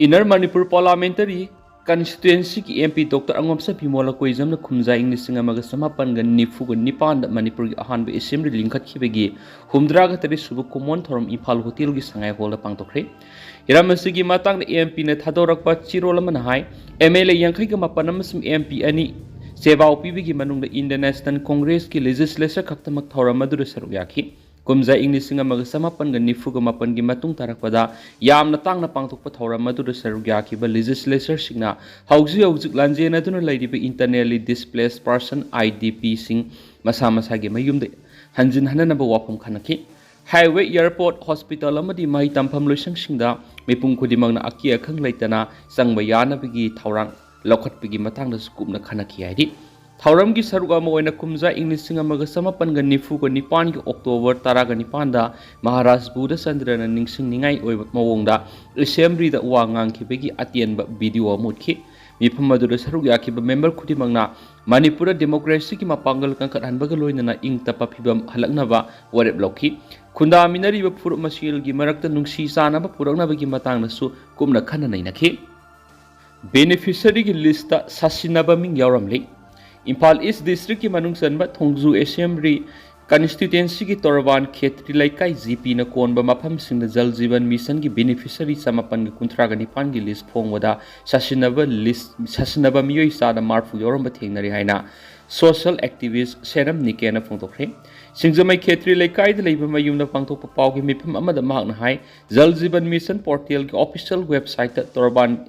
ꯏꯟꯅꯔ ꯃꯅꯤꯄꯨꯔ ꯄꯥꯔꯂꯥꯃꯦꯟꯇꯔꯤ Constituencyꯒꯤ M P Doctor Angomcha Bimol ꯀꯣꯏꯖꯝꯅ ꯀꯨꯝꯖꯥ ꯏꯪ ꯂꯤꯁꯤꯡ ꯑꯃꯒ ꯆꯃꯥꯄꯟꯒ ꯅꯤꯐꯨꯒ ꯅꯤꯄꯥꯟꯗ ꯃꯅꯤꯄꯨꯔꯒꯤ ꯑꯍꯥꯟꯕ Assembly ꯂꯤꯡꯈꯠꯈꯤꯕꯒꯤ ꯍꯨꯝꯗ꯭ꯔꯥꯒ ꯇꯔꯦꯠ ꯁꯨꯕ ꯀꯨꯃꯣꯟ ꯊꯧꯔꯝ ꯏꯝꯐꯥꯜ ꯍꯣꯇꯦꯜꯒꯤ ꯁꯉꯥꯏ ꯍꯣꯜꯗ ꯄꯥꯡꯊꯣꯛꯈ꯭ꯔꯦ꯫ ꯍꯤꯔꯝ ꯑꯁꯤꯒꯤ ꯃꯇꯥꯡꯗ M Pꯅ ꯊꯥꯗꯣꯔꯛꯄ ꯆꯦꯔꯣꯜ ꯑꯃꯅ ꯍꯥꯏ, M L A ꯌꯥꯡꯈꯩꯒ ꯃꯥꯄꯟ ꯑꯃꯁꯨꯡ M P ꯑꯅꯤ ꯆꯦꯕꯥꯎ ꯄꯤꯕꯒꯤ ꯃꯅꯨꯡꯗ Indian National Congressꯀꯤ legislature ꯈꯛꯇꯃꯛ ꯊꯧꯔꯝ ꯑꯗꯨꯗ ꯁꯔꯨꯛ ꯌꯥꯈꯤ꯫ ꯀꯨꯝꯖꯥ ꯏꯪ ꯂꯤꯁꯤꯡ ꯑꯃꯒ ꯆꯃꯥꯄꯟꯒ ꯅꯤꯐꯨꯒ ꯃꯥꯄꯟꯒꯤ ꯃꯇꯨꯡ ꯇꯥꯔꯛꯄꯗ ꯌꯥꯝꯅ ꯇꯥꯡꯅ ꯄꯥꯡꯊꯣꯛꯄ ꯊꯧꯔꯝ ꯑꯗꯨꯗ ꯁꯔꯨꯛ ꯌꯥꯈꯤꯕ legislatureꯁꯤꯡꯅ ꯍꯧꯖꯤꯛ ꯍꯧꯖꯤꯛ ꯂꯥꯟꯖꯦꯟꯅꯗꯨꯅ ꯂꯩꯔꯤꯕ Internally Displaced Person, I D Pꯁꯤꯡ ꯃꯁꯥ ꯃꯁꯥꯒꯤ ꯃꯌꯨꯝꯗ ꯍꯟꯖꯤꯟꯍꯟꯅꯅꯕ ꯋꯥꯐꯝ ꯈꯟꯅꯈꯤ꯫ Highway, airport, hospital ꯑꯃꯗꯤ ꯃꯍꯩ ꯇꯝꯐꯝ ꯂꯣꯏꯁꯪꯁꯤꯡꯗ ꯃꯤꯄꯨꯝ ꯈꯨꯗꯤꯡꯃꯛꯅ ꯑꯀꯤ ꯑꯈꯪ ꯂꯩꯇꯅ ꯆꯪꯕ ꯌꯥꯅꯕꯒꯤ ꯊꯧꯔꯥꯡ ꯂꯧꯈꯠꯄꯒꯤ ꯃꯇꯥꯡꯗꯁꯨ ꯀꯨꯞꯅ ꯈꯟꯅꯈꯤ ꯍꯥꯏꯔꯤ꯫ ꯊꯧꯔꯝꯒꯤ ꯁꯔꯨꯛ ꯑꯃ ꯑꯣꯏꯅ ꯀꯨꯝꯖꯥ ꯏꯪ ꯂꯤꯁꯤꯡ ꯑꯃꯒ ꯆꯃꯥꯄꯟꯒ ꯅꯤꯐꯨꯒ ꯅꯤꯄꯥꯟꯒꯤ October ꯇꯔꯥꯒ ꯅꯤꯄꯥꯟꯗ ꯃꯍꯥꯔꯥꯖ ꯕꯨꯙꯆꯟꯗ꯭ꯔꯅ ꯅꯤꯡꯁꯤꯡꯅꯤꯡꯉꯥꯏ ꯑꯣꯏꯕ ꯃꯑꯣꯡꯗ Assemblyꯗ ꯋꯥ ꯉꯥꯡꯈꯤꯕꯒꯤ ꯑꯇꯦꯟꯕ video ꯑꯃ ꯎꯠꯈꯤ꯫ ꯃꯤꯐꯝ ꯑꯗꯨꯗ ꯁꯔꯨꯛ ꯌꯥꯈꯤꯕ member ꯈꯨꯗꯤꯡꯃꯛꯅ ꯃꯅꯤꯄꯨꯔꯗ democracyꯒꯤ ꯃꯄꯥꯡꯒꯜ ꯀꯟꯈꯠꯍꯟꯕꯒ ꯂꯣꯏꯅꯅ ꯏꯪ ꯇꯞꯄ ꯐꯤꯕꯝ ꯍꯜꯂꯛꯅꯕ ꯋꯥꯔꯦꯞ ꯂꯧꯈꯤ꯫ ꯈꯨꯟꯗꯥꯃꯤꯟꯅꯔꯤꯕ ꯐꯨꯔꯨꯞ ꯃꯁꯦꯜꯒꯤ ꯃꯔꯛꯇ ꯅꯨꯡꯁꯤ ꯆꯥꯟꯅꯕ ꯄꯨꯔꯛꯅꯕꯒꯤ ꯃꯇꯥꯡꯗꯁꯨ ꯀꯨꯞꯅ ꯈꯟꯅ ꯅꯩꯅꯈꯤ꯫ Beneficiaryꯒꯤ listꯇ ꯁꯥꯁꯤꯟꯅꯕ ꯃꯤꯡ ꯌꯥꯎꯔꯝꯂꯤ꯫ ꯏꯝꯐꯥꯜ East Districtꯀꯤ ꯃꯅꯨꯡ ꯆꯟꯕ ꯊꯣꯡꯖꯨ Assembly Constituencyꯒꯤ ꯇꯣꯔꯕꯥꯟ ꯈꯦꯇ꯭ꯔꯤ ꯂꯩꯀꯥꯏ G Pꯅ ꯀꯣꯟꯕ ꯃꯐꯝꯁꯤꯡꯗ Jal Jeevan Missionꯒꯤ beneficiary ꯆꯃꯥꯄꯟꯒ ꯀꯨꯟꯊ꯭ꯔꯥꯒ ꯅꯤꯄꯥꯟꯒꯤ list ꯐꯣꯡꯕꯗ ꯁꯥꯁꯤꯟꯅꯕ list, ꯁꯥꯁꯤꯟꯅꯕ ꯃꯤꯑꯣꯏ ꯆꯥꯗ ꯃꯔꯐꯨ ꯌꯥꯎꯔꯝꯕ ꯊꯦꯡꯅꯔꯦ ꯍꯥꯏꯅ social activist ꯁꯦꯔꯝ ꯅꯤꯀꯦꯅ ꯐꯣꯡꯗꯣꯛꯈ꯭ꯔꯦ꯫ ꯁꯤꯡꯖꯃꯩ ꯈꯦꯇ꯭ꯔꯤ ꯂꯩꯀꯥꯏꯗ ꯂꯩꯕ ꯃꯌꯨꯝꯗ ꯄꯥꯡꯊꯣꯛꯄ ꯄꯥꯎꯒꯤ ꯃꯤꯐꯝ ꯑꯃꯗ ꯃꯍꯥꯛꯅ ꯍꯥꯏ, Jal Jeevan Mission portalꯒꯤ official websiteꯇ ꯇꯣꯔꯕꯥꯟ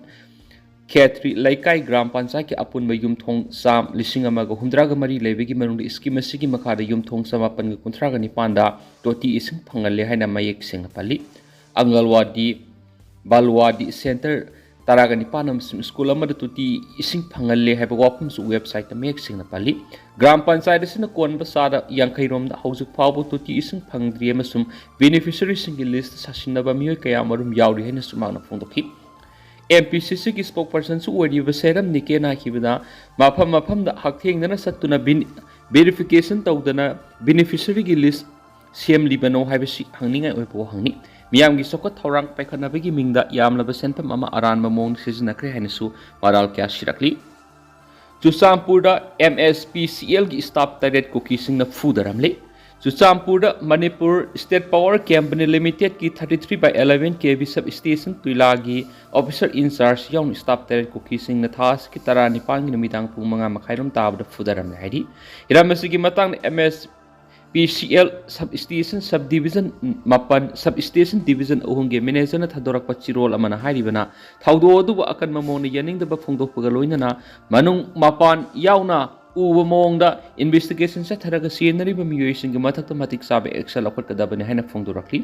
ꯈꯦꯇ꯭ꯔꯤ ꯂꯩꯀꯥꯏ ꯒ꯭ꯔꯥꯝ ꯄꯟꯆꯥꯌꯠꯀꯤ ꯑꯄꯨꯟꯕ ꯌꯨꯝꯊꯣꯡ ꯆꯥꯝ, ꯂꯤꯁꯤꯡ ꯑꯃꯒ ꯍꯨꯝꯗ꯭ꯔꯥꯒ ꯃꯔꯤ ꯂꯩꯕꯒꯤ ꯃꯅꯨꯡꯗ scheme ꯑꯁꯤꯒꯤ ꯃꯈꯥꯗ ꯌꯨꯝꯊꯣꯡ ꯆꯃꯥꯄꯟꯒ ꯀꯨꯟꯊ꯭ꯔꯥꯒ ꯅꯤꯄꯥꯟꯗ ꯇꯣꯇꯤ ꯏꯁꯤꯡ ꯐꯪꯍꯜꯂꯦ ꯍꯥꯏꯅ ꯃꯌꯦꯛ ꯁꯦꯡꯅ ꯄꯜꯂꯤ꯫ ꯑꯪꯒꯜꯋꯥꯗꯤ, ꯕꯥꯜꯋꯥꯗꯤ centre ꯇꯔꯥꯒ ꯅꯤꯄꯥꯟ ꯑꯃꯁꯨꯡ school ꯑꯃꯗ ꯇꯣꯇꯤ ꯏꯁꯤꯡ ꯐꯪꯍꯜꯂꯦ ꯍꯥꯏꯕ ꯋꯥꯐꯝꯁꯨ websiteꯇ ꯃꯌꯦꯛ ꯁꯦꯡꯅ ꯄꯜꯂꯤ꯫ ꯒ꯭ꯔꯥꯝ ꯄꯟꯆꯥꯌꯠ ꯑꯁꯤꯅ ꯀꯣꯟꯕ ꯆꯥꯗ ꯌꯥꯡꯈꯩ ꯔꯣꯝꯗ ꯍꯧꯖꯤꯛ ꯐꯥꯎꯕ ꯇꯣꯇꯤ ꯏꯁꯤꯡ ꯐꯪꯗ꯭ꯔꯤ ꯑꯃꯁꯨꯡ beneficiaryꯁꯤꯡꯒꯤ listꯇ ꯁꯥꯁꯤꯟꯅꯕ ꯃꯤꯑꯣꯏ ꯀꯌꯥ ꯑꯃꯔꯣꯝ ꯌꯥꯎꯔꯤ ꯍꯥꯏꯅꯁꯨ ꯃꯍꯥꯛꯅ ꯐꯣꯡꯗꯣꯛꯈꯤ꯫ M P C Cꯒꯤ spokespersonꯁꯨ ꯑꯣꯏꯔꯤꯕ ꯁꯦꯔꯝ ꯅꯤꯀꯦꯅ ꯍꯥꯏꯈꯤꯕꯗ, ꯃꯐꯝ ꯃꯐꯝꯗ ꯍꯛꯊꯦꯡꯅꯅ ꯆꯠꯇꯨꯅ ꯕꯤꯟ-, verification ꯇꯧꯗꯅ beneficiaryꯒꯤ list ꯁꯦꯝꯂꯤꯕꯅꯣ ꯍꯥꯏꯕꯁꯤ ꯍꯪꯅꯤꯡꯉꯥꯏ ꯑꯣꯏꯕ ꯋꯥꯍꯪꯅꯤ꯫ ꯃꯤꯌꯥꯝꯒꯤ ꯆꯥꯎꯈꯠ ꯊꯧꯔꯥꯡ ꯄꯥꯏꯈꯠꯅꯕꯒꯤ ꯃꯤꯡꯗ ꯌꯥꯝꯂꯕ ꯁꯦꯟꯐꯝ ꯑꯃ ꯑꯔꯥꯟꯕ ꯃꯑꯣꯡꯗ ꯁꯤꯖꯤꯟꯅꯈ꯭ꯔꯦ ꯍꯥꯏꯅꯁꯨ ꯃꯔꯥꯜ ꯀꯌꯥ ꯁꯤꯔꯛꯂꯤ꯫ ꯆꯨꯔꯆꯥꯟꯄꯨꯔꯗ M S P C L ꯒꯤ staff ꯇꯔꯦꯠ ꯀꯨꯀꯤꯁꯤꯡꯅ ꯐꯨꯗꯔꯝꯂꯤ꯫ ꯆꯨꯔꯆꯥꯟꯄꯨꯔꯗ Manipur State Power Company Limited ꯀꯤ thirty three by eleven K V sub station ꯇꯨꯏꯂꯥꯒꯤ officer in charge ꯌꯥꯎꯅ staff ꯇꯔꯦꯠ ꯀꯨꯀꯤꯁꯤꯡꯅ ꯊꯥ ꯑꯁꯤꯒꯤ ꯇꯔꯥꯅꯤꯄꯥꯟꯒꯤ ꯅꯨꯃꯤꯗꯥꯡ ꯄꯨꯡ ꯃꯉꯥ ꯃꯈꯥꯏꯔꯣꯝ ꯇꯥꯕꯗ ꯐꯨꯗꯔꯝꯂꯦ ꯍꯥꯏꯔꯤ꯫ ꯍꯤꯔꯝ ꯑꯁꯤꯒꯤ ꯃꯇꯥꯡꯗ M S P C L sub station subdivision ꯃꯥꯄꯟ, sub station division ꯑꯍꯨꯝꯒꯤ manager ꯅ ꯊꯥꯗꯣꯔꯛꯄ ꯆꯦꯔꯣꯜ ꯑꯃꯅ ꯍꯥꯏꯔꯤꯕꯅ, ꯊꯧꯗꯣꯛ ꯑꯗꯨꯕꯨ ꯑꯀꯟꯕ ꯃꯑꯣꯡꯗ ꯌꯥꯅꯤꯡꯗꯕ ꯐꯣꯡꯗꯣꯛꯄꯒ ꯂꯣꯏꯅꯅ ꯃꯅꯨꯡ ꯃꯄꯥꯟ ꯌꯥꯎꯅ ꯎꯕ ꯃꯑꯣꯡꯗ investigation ꯆꯠꯊꯔꯒ ꯆꯦꯟꯅꯔꯤꯕ ꯃꯤꯑꯣꯏꯁꯤꯡꯒꯤ ꯃꯊꯛꯇ ꯃꯇꯤꯛ ꯆꯥꯕ action ꯂꯧꯈꯠꯀꯗꯕꯅꯤ ꯍꯥꯏꯅ ꯐꯣꯡꯗꯣꯔꯛꯂꯤ꯫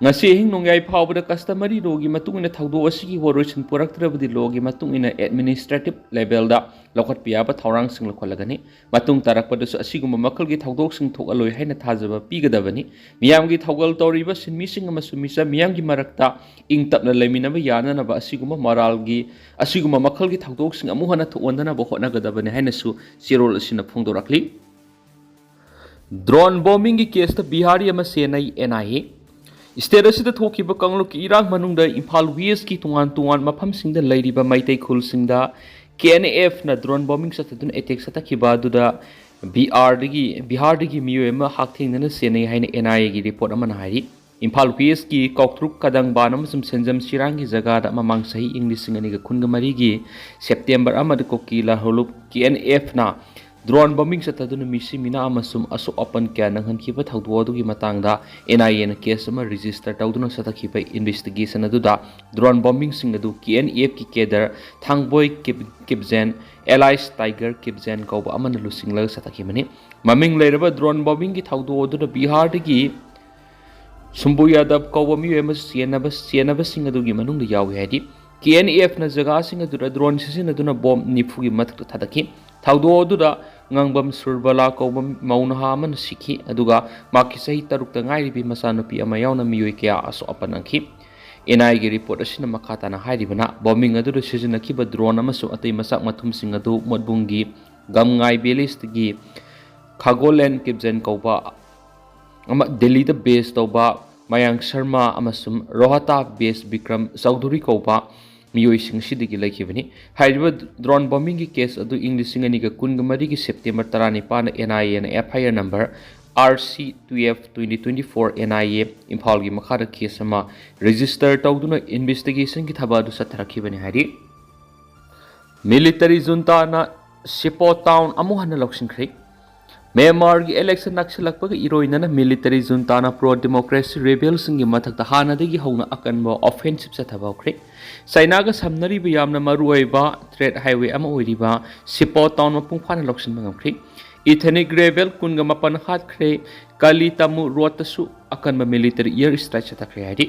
ꯉꯁꯤ ꯑꯍꯤꯡ ꯅꯣꯡꯌꯥꯏ ꯐꯥꯎꯕꯗ customary law ꯒꯤ ꯃꯇꯨꯡ ꯏꯟꯅ ꯊꯧꯗꯣꯛ ꯑꯁꯤꯒꯤ ꯋꯥꯔꯣꯏꯁꯤꯟ ꯄꯨꯔꯛꯇ꯭ꯔꯕꯗꯤ law ꯒꯤ ꯃꯇꯨꯡ ꯏꯟꯅ administrative level ꯗ ꯂꯧꯈꯠꯄ ꯌꯥꯕ ꯊꯧꯔꯥꯡꯁꯤꯡ ꯂꯧꯈꯠꯂꯒꯅꯤ꯫ ꯃꯇꯨꯡ ꯇꯥꯔꯛꯄꯗꯁꯨ ꯑꯁꯤꯒꯨꯝꯕ ꯃꯈꯜꯒꯤ ꯊꯧꯗꯣꯛꯁꯤꯡ ꯊꯣꯛꯍꯜꯂꯣꯏ ꯍꯥꯏꯅ ꯊꯥꯖꯕ ꯄꯤꯒꯗꯕꯅꯤ꯫ ꯃꯤꯌꯥꯝꯒꯤ ꯊꯧꯒꯜ ꯇꯧꯔꯤꯕ ꯁꯤꯟꯃꯤꯁꯤꯡ ꯑꯃꯁꯨꯡ ꯃꯤꯆꯝ ꯃꯤꯌꯥꯝꯒꯤ ꯃꯔꯛꯇ ꯏꯪ ꯇꯞꯅ ꯂꯩꯃꯤꯟꯅꯕ ꯌꯥꯅꯅꯕ ꯑꯁꯤꯒꯨꯝꯕ ꯃꯔꯥꯜꯒꯤ, ꯑꯁꯤꯒꯨꯝꯕ ꯃꯈꯜꯒꯤ ꯊꯧꯗꯣꯛꯁꯤꯡ ꯑꯃꯨꯛ ꯍꯟꯅ ꯊꯣꯛꯍꯟꯗꯅꯕ ꯍꯣꯠꯅꯒꯗꯕꯅꯤ ꯍꯥꯏꯅꯁꯨ ꯆꯦꯔꯣꯜ ꯑꯁꯤꯅ ꯐꯣꯡꯗꯣꯔꯛꯂꯤ꯫ Drone bombing ꯒꯤ case ꯇ ꯕꯤꯍꯥꯔꯤ ꯑꯃ ꯆꯦꯟꯅꯩ N I A꯫ State ꯑꯁꯤꯗ ꯊꯣꯛꯈꯤꯕ ꯀꯥꯡꯂꯨꯞꯀꯤ ꯏꯔꯥꯡ ꯃꯅꯨꯡꯗ ꯏꯝꯐꯥꯜ West ꯀꯤ ꯇꯣꯉꯥꯟ ꯇꯣꯉꯥꯟꯕ ꯃꯐꯝꯁꯤꯡꯗ ꯂꯩꯔꯤꯕ ꯃꯩꯇꯩ ꯈꯨꯜꯁꯤꯡꯗ K N F ꯅ drone bombing ꯆꯠꯊꯗꯨꯅ attack ꯆꯠꯊꯈꯤꯕ ꯑꯗꯨꯗ ꯕꯤꯍꯥꯔꯗꯒꯤ, ꯕꯤꯍꯥꯔꯗꯒꯤ ꯃꯤꯑꯣꯏ ꯑꯃ ꯍꯛꯊꯦꯡꯅꯅ ꯆꯦꯟꯅꯩ ꯍꯥꯏꯅ N I A ꯒꯤ report ꯑꯃꯅ ꯍꯥꯏꯔꯤ꯫ ꯏꯝꯐꯥꯜ West ꯀꯤ ꯀꯥꯎꯇ꯭ꯔꯨꯛ, ꯀꯗꯪꯕꯥꯟ ꯑꯃꯁꯨꯡ ꯁꯦꯟꯖꯝ ꯁꯤꯔꯥꯡꯒꯤ ꯖꯒꯥꯗ ꯃꯃꯥꯡ ꯆꯍꯤ ꯏꯪ ꯂꯤꯁꯤꯡ ꯑꯅꯤꯒ ꯀꯨꯟꯒ ꯃꯔꯤꯒꯤ September ꯑꯃꯗ ꯀꯨꯀꯤ ꯂꯥꯍꯣꯂꯨꯞ K N F ꯅ drone bombing ꯆꯠꯊꯗꯨꯅ ꯃꯤꯁꯤ ꯃꯤꯅꯥ ꯑꯃꯁꯨꯡ ꯑꯁꯣꯛ ꯑꯄꯟ ꯀꯌꯥ ꯅꯪꯍꯟꯈꯤꯕ ꯊꯧꯗꯣꯛ ꯑꯗꯨꯒꯤ ꯃꯇꯥꯡꯗ N I A ꯅ case ꯑꯃ register ꯇꯧꯗꯨꯅ ꯆꯠꯊꯈꯤꯕ investigation ꯑꯗꯨꯗ drone bombing ꯁꯤꯡ ꯑꯗꯨ K N F ꯀꯤ cadre ꯊꯥꯡꯕꯣꯏ ꯀꯤꯞ-, ꯀꯤꯞꯖꯦꯟ, alias Tiger ꯀꯤꯞꯖꯦꯟ ꯀꯧꯕ ꯑꯃꯅ ꯂꯨꯆꯤꯡꯂꯒ ꯆꯠꯊꯈꯤꯕꯅꯤ꯫ ꯃꯃꯤꯡ ꯂꯩꯔꯕ drone bombing ꯒꯤ ꯊꯧꯗꯣꯛ ꯑꯗꯨꯗ ꯕꯤꯍꯥꯔꯗꯒꯤ ꯁꯨꯝꯕꯨ ꯌꯥꯗꯕ ꯀꯧꯕ ꯃꯤꯑꯣꯏ ꯑꯃꯁꯨ ꯆꯦꯟꯅꯕ, ꯆꯦꯟꯅꯕꯁꯤꯡ ꯑꯗꯨꯒꯤ ꯃꯅꯨꯡꯗ ꯌꯥꯎꯏ ꯍꯥꯏꯗꯤ, K N F ꯅ ꯖꯒꯥꯁꯤꯡ ꯑꯗꯨꯗ drone ꯁꯤꯖꯤꯟꯅꯗꯨꯅ bomb ꯅꯤꯐꯨꯒꯤ ꯃꯊꯛꯇ ꯊꯥꯗꯈꯤ꯫ ꯊꯧꯗꯣꯛ ꯑꯗꯨꯗ ꯉꯥꯡꯕꯝ ꯁꯨꯔꯕꯂꯥ ꯀꯧꯕ ꯃꯧ ꯅꯍꯥ ꯑꯃꯅ ꯁꯤꯈꯤ, ꯑꯗꯨꯒ ꯃꯍꯥꯛꯀꯤ ꯆꯍꯤ ꯇꯔꯨꯛꯇ ꯉꯥꯏꯔꯤꯕꯤ ꯃꯆꯥꯅꯨꯄꯤ ꯑꯃ ꯌꯥꯎꯅ ꯃꯤꯑꯣꯏ ꯀꯌꯥ ꯑꯁꯣꯛ ꯑꯄꯟ ꯅꯪꯈꯤ꯫ N I A ꯒꯤ report ꯑꯁꯤꯅ ꯃꯈꯥ ꯇꯥꯅ ꯍꯥꯏꯔꯤꯕꯅ, bombing ꯑꯗꯨꯗ ꯁꯤꯖꯤꯟꯅꯈꯤꯕ drone ꯑꯃꯁꯨꯡ ꯑꯇꯩ ꯃꯆꯥꯛ ꯃꯊꯨꯝꯁꯤꯡ ꯑꯗꯨ ꯃꯣꯠꯕꯨꯡꯒꯤ ꯒꯝꯉꯥꯏ village ꯇꯒꯤ ꯈꯥꯒꯣꯂꯦꯟ ꯀꯤꯞꯖꯦꯟ ꯀꯧꯕ ꯑꯃ ꯗꯦꯜꯂꯤꯗ base ꯇꯧꯕ ꯃꯌꯥꯡ ꯁꯔꯃ ꯑꯃꯁꯨꯡ ꯔꯣꯍꯇꯥ ꯕꯦꯁ ꯕꯤꯀ꯭ꯔꯝ ꯆꯧꯙꯨꯔꯤ ꯀꯧꯕ ꯃꯤꯑꯣꯏꯁꯤꯡ ꯑꯁꯤꯗꯒꯤ ꯂꯩꯈꯤꯕꯅꯤ꯫ ꯍꯥꯏꯔꯤꯕ drone bombing ꯒꯤ case ꯑꯗꯨ ꯏꯪ ꯂꯤꯁꯤꯡ ꯑꯅꯤꯒ ꯀꯨꯟꯒ ꯃꯔꯤꯒꯤ September ꯇꯔꯥꯅꯤꯄꯥꯟꯗ N I A ꯅ F I R number R C twelve twenty twenty four N I A ꯏꯝꯐꯥꯜꯒꯤ ꯃꯈꯥꯗ case ꯑꯃ register ꯇꯧꯗꯨꯅ investigation ꯒꯤ ꯊꯕꯛ ꯑꯗꯨ ꯆꯠꯊꯔꯛꯈꯤꯕꯅꯤ ꯍꯥꯏꯔꯤ꯫ Military junta ꯅ ꯁꯤꯄꯣ town ꯑꯃꯨꯛ ꯍꯟꯅ ꯂꯧꯁꯤꯟꯈ꯭ꯔꯦ꯫ ꯃ꯭ꯌꯥꯟꯃꯥꯔꯒꯤ election ꯅꯛꯁꯤꯜꯂꯛꯄꯒ ꯏꯔꯣꯏꯅꯅ military junta ꯅ pro democracy rebel ꯁꯤꯡꯒꯤ ꯃꯊꯛꯇ ꯍꯥꯟꯅꯗꯒꯤ ꯍꯧꯅ ꯑꯀꯟꯕ offensive ꯆꯠꯊꯕ ꯍꯧꯈ꯭ꯔꯦ꯫ ꯆꯥꯏꯅꯥꯒ ꯁꯝꯅꯔꯤꯕ ꯌꯥꯝꯅ ꯃꯔꯨꯑꯣꯏꯕ trade highway ꯑꯃ ꯑꯣꯏꯔꯤꯕ ꯁꯤꯄꯣ town ꯃꯄꯨꯡ ꯐꯥꯅ ꯂꯧꯁꯤꯟꯕ ꯉꯝꯈ꯭ꯔꯦ꯫ Ethnic rebel ꯀꯨꯟꯒ ꯃꯥꯄꯟ ꯍꯥꯠꯈ꯭ꯔꯦ꯫ ꯀꯥꯂꯤ ꯇꯥꯃꯨ road ꯇꯁꯨ ꯑꯀꯟꯕ military air strike ꯆꯠꯊꯈ꯭ꯔꯦ ꯍꯥꯏꯔꯤ꯫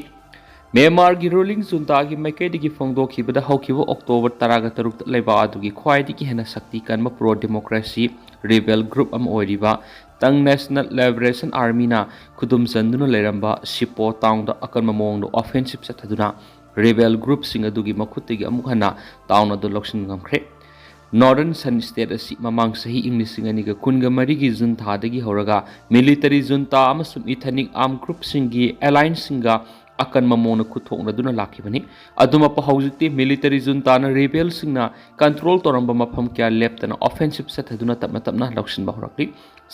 ꯃ꯭ꯌꯥꯟꯃꯥꯔꯒꯤ ruling junta ꯒꯤ ꯃꯥꯏꯀꯩꯗꯒꯤ ꯐꯣꯡꯗꯣꯛꯈꯤꯕꯗ ꯍꯧꯈꯤꯕ October ꯇꯔꯥꯒ ꯇꯔꯨꯛꯇ ꯂꯩꯕꯥꯛ ꯑꯗꯨꯒꯤ ꯈ꯭ꯋꯥꯏꯗꯒꯤ ꯍꯦꯟꯅ ꯁꯛꯇꯤ ꯀꯟꯕ pro democracy rebel group ꯑꯃ ꯑꯣꯏꯔꯤꯕ Ta'ang National Liberation Army ꯅ ꯈꯨꯗꯨꯝ ꯆꯟꯗꯨꯅ ꯂꯩꯔꯝꯕ ꯁꯤꯄꯣ town ꯗ ꯑꯀꯟꯕ ꯃꯑꯣꯡꯗ offensive ꯆꯠꯊꯗꯨꯅ rebel group ꯁꯤꯡ ꯑꯗꯨꯒꯤ ꯃꯈꯨꯠꯇꯒꯤ ꯑꯃꯨꯛ ꯍꯟꯅ town ꯑꯗꯨ ꯂꯧꯁꯤꯟꯕ ꯉꯝꯈ꯭ꯔꯦ꯫ Northern Shan State ꯑꯁꯤ ꯃꯃꯥꯡ ꯆꯍꯤ ꯏꯪ ꯂꯤꯁꯤꯡ ꯑꯅꯤꯒ ꯀꯨꯟꯒ ꯃꯔꯤꯒꯤ June ꯊꯥꯗꯒꯤ ꯍꯧꯔꯒ military junta ꯑꯃꯁꯨꯡ ethnic armed group ꯁꯤꯡꯒꯤ alliance ꯁꯤꯡꯒ ꯑꯀꯟꯕ ꯃꯑꯣꯡꯗ ꯈꯨꯠꯊꯣꯛꯅꯗꯨꯅ ꯂꯥꯛꯈꯤꯕꯅꯤ꯫ ꯑꯗꯨꯃꯛꯄꯨ ꯍꯧꯖꯤꯛꯇꯤ military junta ꯅ rebel ꯁꯤꯡꯅ control ꯇꯧꯔꯝꯕ ꯃꯐꯝ ꯀꯌꯥ ꯂꯦꯞꯇꯅ offensive ꯆꯠꯊꯗꯨꯅ ꯇꯞꯅ ꯇꯞꯅ ꯂꯧꯁꯤꯟꯕ ꯍꯧꯔꯛꯂꯤ꯫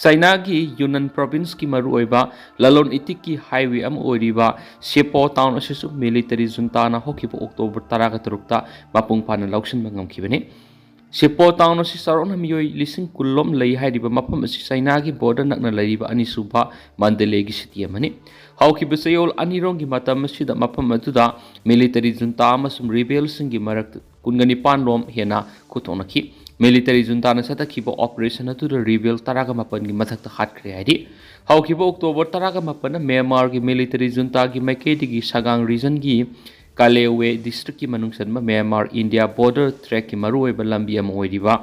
ꯆꯥꯏꯅꯥꯒꯤ ꯌꯨꯅꯟ province ꯀꯤ ꯃꯔꯨꯑꯣꯏꯕ ꯂꯂꯣꯟ ꯏꯇꯤꯛꯀꯤ highway ꯑꯃ ꯑꯣꯏꯔꯤꯕ ꯁꯤꯄꯣ town ꯑꯁꯤꯁꯨ military junta ꯅ ꯍꯧꯈꯤꯕ October ꯇꯔꯥꯒ ꯇꯔꯨꯛꯇ ꯃꯄꯨꯡ ꯐꯥꯅ ꯂꯧꯁꯤꯟꯕ ꯉꯝꯈꯤꯕꯅꯤ꯫ ꯁꯤꯄꯣ town ꯑꯁꯤ ꯆꯥꯎꯔꯥꯛꯅ ꯃꯤꯑꯣꯏ ꯂꯤꯁꯤꯡ ꯀꯨꯟ ꯂꯣꯝ ꯂꯩ ꯍꯥꯏꯔꯤꯕ ꯃꯐꯝ ꯑꯁꯤ ꯆꯥꯏꯅꯥꯒꯤ border ꯅꯛꯅ ꯂꯩꯔꯤꯕ ꯑꯅꯤꯁꯨꯕ ꯃꯟꯗꯂꯦꯒꯤ city ꯑꯃꯅꯤ꯫ ꯍꯧꯈꯤꯕ ꯆꯌꯣꯜ ꯑꯅꯤꯔꯣꯝꯒꯤ ꯃꯇꯝ ꯑꯁꯤꯗ ꯃꯐꯝ ꯑꯗꯨꯗ military junta ꯑꯃꯁꯨꯡ rebel ꯁꯤꯡꯒꯤ ꯃꯔꯛꯇ ꯀꯨꯟꯒ ꯅꯤꯄꯥꯟ ꯂꯣꯝ ꯍꯦꯟꯅ ꯈꯨꯠꯊꯣꯛꯅꯈꯤ꯫ Military junta ꯅ ꯆꯠꯊꯈꯤꯕ operation ꯑꯗꯨꯗ rebel ꯇꯔꯥꯒ ꯃꯥꯄꯟꯒꯤ ꯃꯊꯛꯇ ꯍꯥꯠꯈ꯭ꯔꯦ ꯍꯥꯏꯔꯤ꯫ ꯍꯧꯈꯤꯕ October ꯇꯔꯥꯒ ꯃꯥꯄꯟꯗ ꯃ꯭ꯌꯥꯟꯃꯥꯔꯒꯤ military junta ꯒꯤ ꯃꯥꯏꯀꯩꯗꯒꯤ ꯁꯒꯥꯡ region ꯒꯤ ꯀꯥꯂꯦꯋꯦ district ꯀꯤ ꯃꯅꯨꯡ ꯆꯟꯕ ꯃ꯭ꯌꯥꯟꯃꯥꯔ ꯏꯟꯗꯤꯌꯥ border track ꯀꯤ ꯃꯔꯨꯑꯣꯏꯕ ꯂꯝꯕꯤ ꯑꯃ ꯑꯣꯏꯔꯤꯕ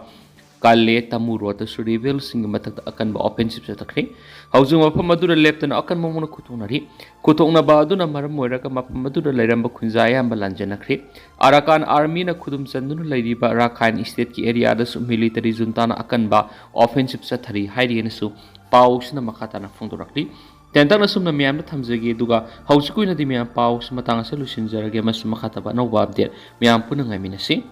ꯀꯥꯂꯦ ꯇꯥꯃꯨ road ꯇꯁꯨ rebel ꯁꯤꯡꯒꯤ ꯃꯊꯛꯇ ꯑꯀꯟꯕ offensive ꯆꯠꯊꯈ꯭ꯔꯦ꯫ ꯍꯧꯖꯤꯛ ꯃꯐꯝ ꯑꯗꯨꯗ ꯂꯦꯞꯇꯅ ꯑꯀꯟꯕ ꯃꯑꯣꯡꯗ ꯈꯨꯠꯊꯣꯛꯅꯔꯤ꯫ ꯈꯨꯠꯊꯣꯛꯅꯕ ꯑꯗꯨꯅ ꯃꯔꯝ ꯑꯣꯏꯔꯒ ꯃꯐꯝ ꯑꯗꯨꯗ ꯂꯩꯔꯝꯕ ꯈꯨꯟꯖꯥ ꯑꯌꯥꯝꯕ ꯂꯥꯟꯖꯦꯟꯅꯈ꯭ꯔꯦ꯫ Arakan Army ꯅ ꯈꯨꯗꯨꯝ ꯆꯟꯗꯨꯅ ꯂꯩꯔꯤꯕ Rakhine State ꯀꯤ area ꯗꯁꯨ military junta ꯅ ꯑꯀꯟꯕ offensive ꯆꯠꯊꯔꯤ ꯍꯥꯏꯔꯤ ꯍꯥꯏꯅꯁꯨ ꯄꯥꯎꯁꯤꯅ ꯃꯈꯥ ꯇꯥꯅ ꯐꯣꯡꯗꯣꯔꯛꯂꯤ꯫ ꯇꯦꯟꯇꯛꯅ ꯁꯨꯝꯅ ꯃꯌꯥꯝꯗ ꯊꯝꯖꯒꯦ, ꯑꯗꯨꯒ ꯍꯧꯖꯤꯛꯀꯤ ꯑꯣꯏꯅꯗꯤ ꯃꯌꯥꯝ ꯄꯥꯎ ꯃꯇꯥꯡ ꯑꯁꯤꯗ ꯂꯣꯏꯁꯤꯟꯖꯔꯒꯦ, ꯑꯃꯁꯨꯡ ꯃꯈꯥ ꯇꯥꯕ ꯑꯅꯧꯕ update ꯃꯌꯥꯝ ꯄꯨꯟꯅ ꯉꯥꯏꯃꯤꯟꯅꯁꯤ꯫